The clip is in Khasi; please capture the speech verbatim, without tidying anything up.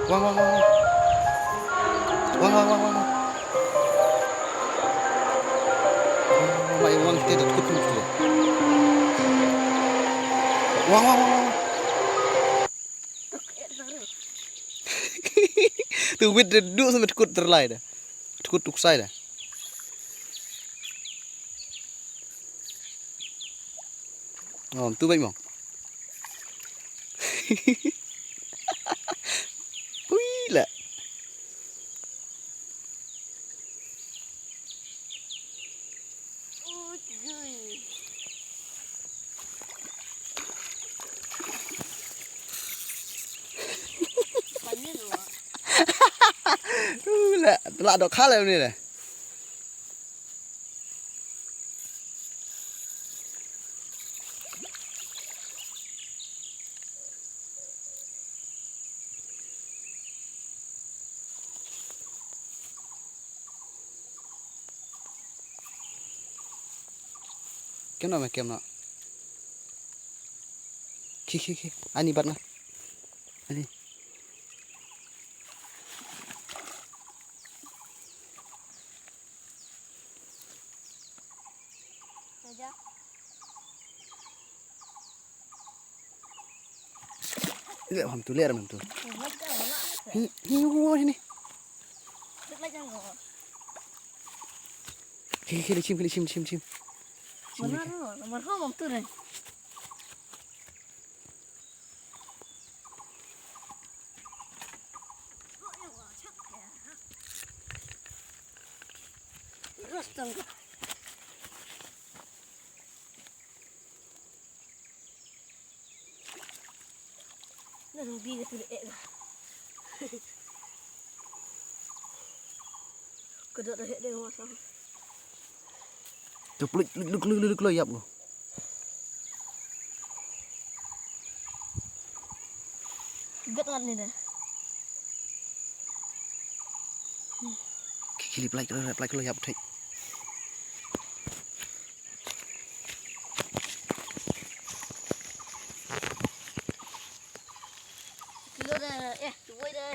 Wang, wang, wang, wang. Wang, wang, wang, wang, wang. Wang, wang, wang, wang, te da tkut tkut. Wang, wang, wang, wang. Tu wit da du sa tkut terlai da. Tkut tuksai da. Oh, tu baik mo. Hui la. Hui la, telah dok khala ni dah. Kem na me kem na. Khi khi khi. Ani bat na. Ani. Raja. Leh ham tu, leh ram tu. Hi, hi, hi, hi, ni. Hi, hi, hi, chim, hi, chim, chim, chim. Chim, hi. Mana, mana, mana, mana, mana, mana, Rostang. Na dong bi ka tu le ek. Ka dot da hek de wa sang. Tu pluk, pluk, pluk, pluk, pluk, pluk, yap ko. Gat ngat ni de. Ki, ki, plai, plai, plai, plai, yap thai. Kilo de, eh, tu boy de.